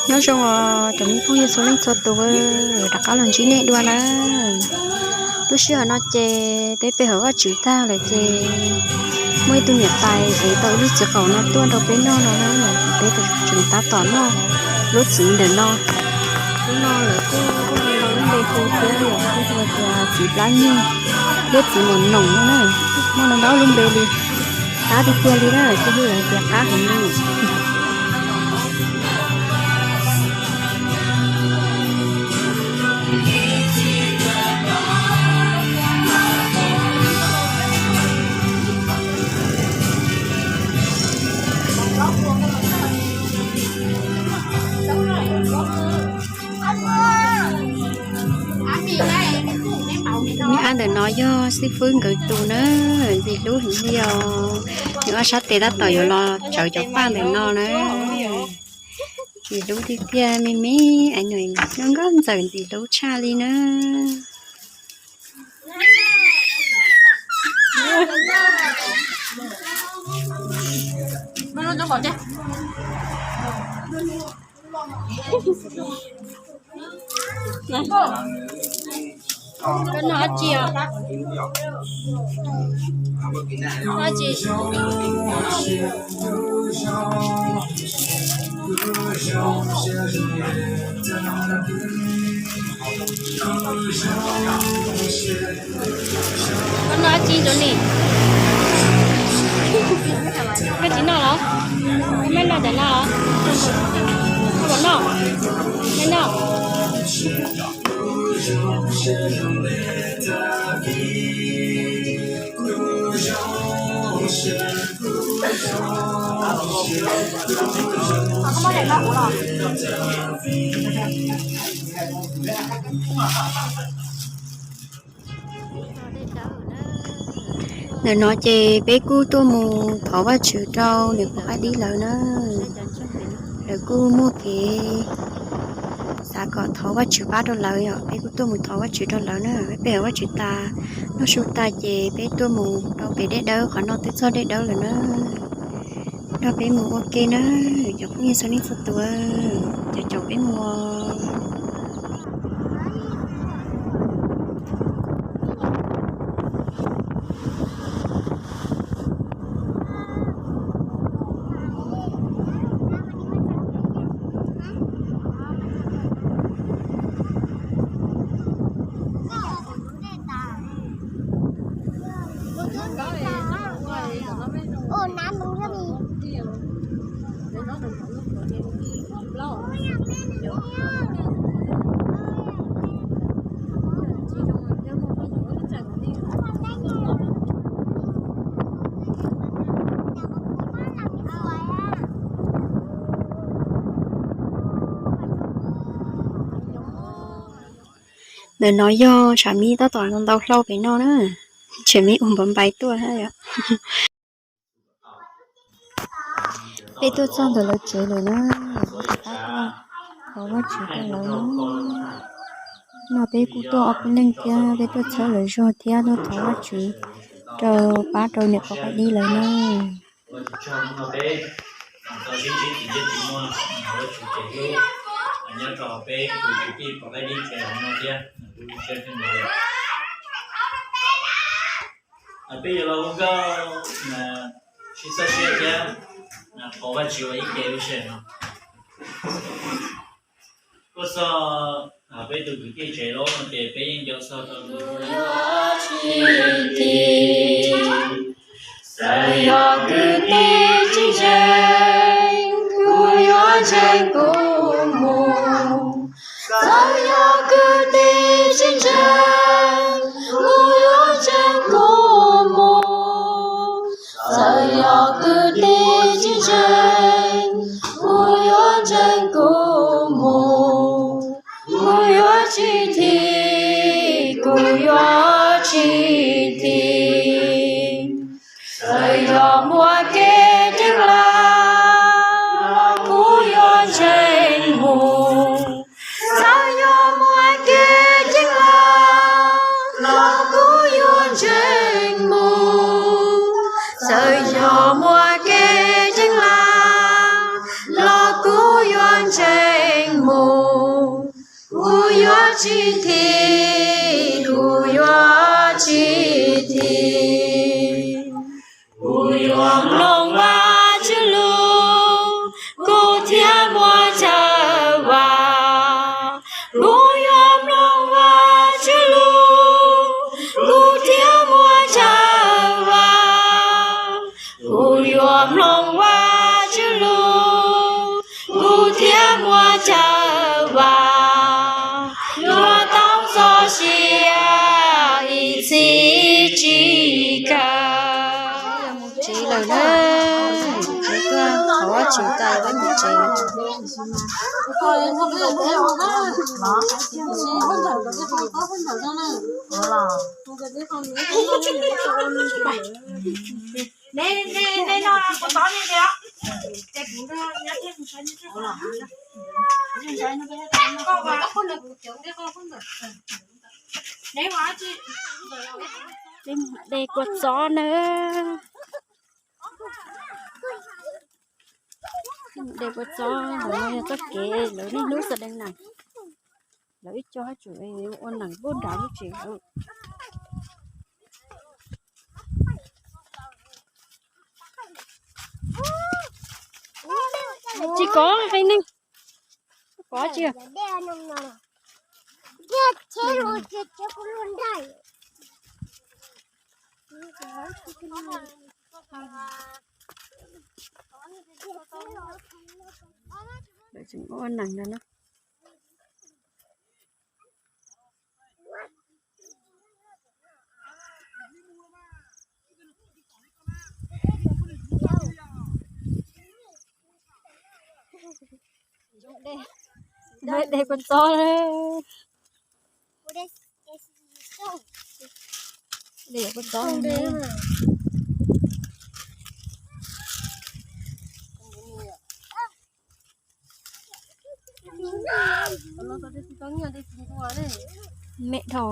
Nyob zoo os cov me phooj ywg txhua leej txhua tus, rov qab los ntsib nej dua na. Lub sij hawm no ces peb pe hawm Vajtswv tag lawm ces muaj ib tug niam tais ev tau ib lub txiv qaum no tuaj rau peb noj no na. Peb tseem tab tom noj lub txiv ntawm no. Lub no lawv kuj muaj lub npe hu thiab, kuj hu tias txiv plab nyuj thiab txiv mos noom no na. Muaj ntau ntau lub npe li, qab tiag tiag li na, kuj hu tias qab heev li. Niag ab ntawm no yog xib fwb nkawd tus na, ntxim hlub heev li os. Nws ob sab tes tab tom yuav los tsawv cov paj ntawm no na. Ntxim hlub tiag tiag, me me, es nws nkauj ntxawm ntxim hlub tshaj li na. Koj noj dab tsi os? Noj dab tsi? Koj noj dab tsi ntsoov ni? Koj tsis noj los? Koj maj noj ntawm no los? Koj puas noj? Maj noj. Ntawm no ces peb kuj tuaj mus thov Vajtswv rau niam pog Qaib Dib lawv na. Lawv kuj muaj kev xav kom thov Vajtswv pab rau lawv yom, peb kuj tuaj mus thov Vajtswv rau lawv na. Peb pe hawm Vajtswv tas, noj su tas ces peb tuaj mus rau pem dej dawb, qhov no twb txog dej dawb lawm na. Nrog peb mus ua ke na, cov phooj ywg txhua leej txhua tus, caum caum peb mus. Ntawm no yog tshav mib tab tom ntau hlau pem no na, tshav mib ua npav npai tuaj. Peb tuaj txog ntawm lawv tsev lawm na, peb rov qab tuaj thov Vajtswv rau lawv na. No peb kuj tuaj ob peb leeg thiab, peb tuaj txhawb lawv zog thiab tuaj thov Vajtswv rau pab rau niam pog Qaib Dib lawv na. Peb yuav los ua nkauj sib txawb siab thiab thov Vajtswv ua ib ke lub sij hawm no. Tuaj txog peb tus kwv tij tsev lawm no ces peb yeej nco txog rau tus kwv tij. Txawm yog kwv tij tsis ntseeg, kuj yuav ntseeg kuv mus. Txawm yog kwv tij tsis ntseeg, kuj yuav ntseeg kuv mus. Txawm yog kwv tij tsis ntseeg, kuj yuav ntseeg kuv mus. Kuv yuav tsis thim, kuv yuav tsis thim. Txawm yog muaj kev ceeb lawm los kuv yuav ntseeg mus. Txawm yog muaj kev ceeb lawm los kuv yuav ntseeg mus. Txawm yog muaj kev ceeb lawm los kuv yuav ntseeg Kuv yuav tsis thim, kuv yuav tsis thim. Kuv yuav mloog Vajtswv lus, kuv thiaj muaj chaw vam. Kuv yuav mloog Vajtswv lus, kuv thiaj muaj chaw vam. Kuv yuav mloog Vajtswv lus, kuv thiaj muaj chaw vam. Yuav tau txoj sia ib txhis tsis kawg. Mus tsev lawm na, tsev tuaj thov Vajtswv tas peb mus tsev. Peb mus de kua txob na. De kua txob, ntawm no yog txoj kev lawv niaj hnub xa dee nees. Lawv ib co haj tseem ua nees npuab nrad lub tsev lawm. Tsis kov qe neeg, kov tsis. Lawv tseem ua nees no na. De kua txob, de kua txob. Me dhau.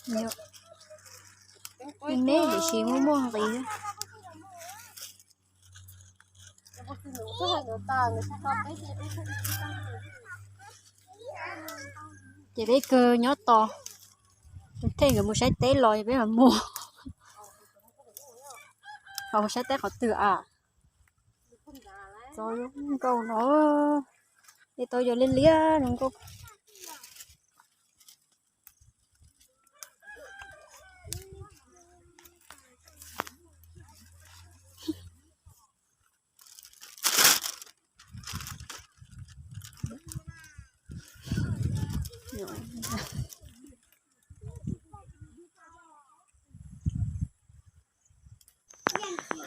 Me me tiam sis muaj muaj nqis. Ces peb kawg nyob tos, tej nkawd mus saib teb los peb mam mus. Ho saib teb qhov twg a? Txog zoo nkauj no, tej tau yog liab liab zoo nkauj.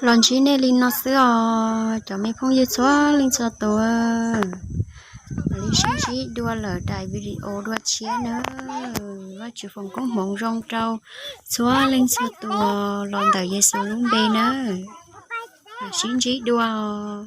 Los ntsib nej li no xwb os cov me phooj ywg txhua leej txhua tus. Mam li sib ntsib dua lawm daim video dua tshiab na. Vajtswv foom koob hmoov zoo rau txhua leej txhua tus los ntawm Yexus lub npe na. Mam sib ntsib dua os.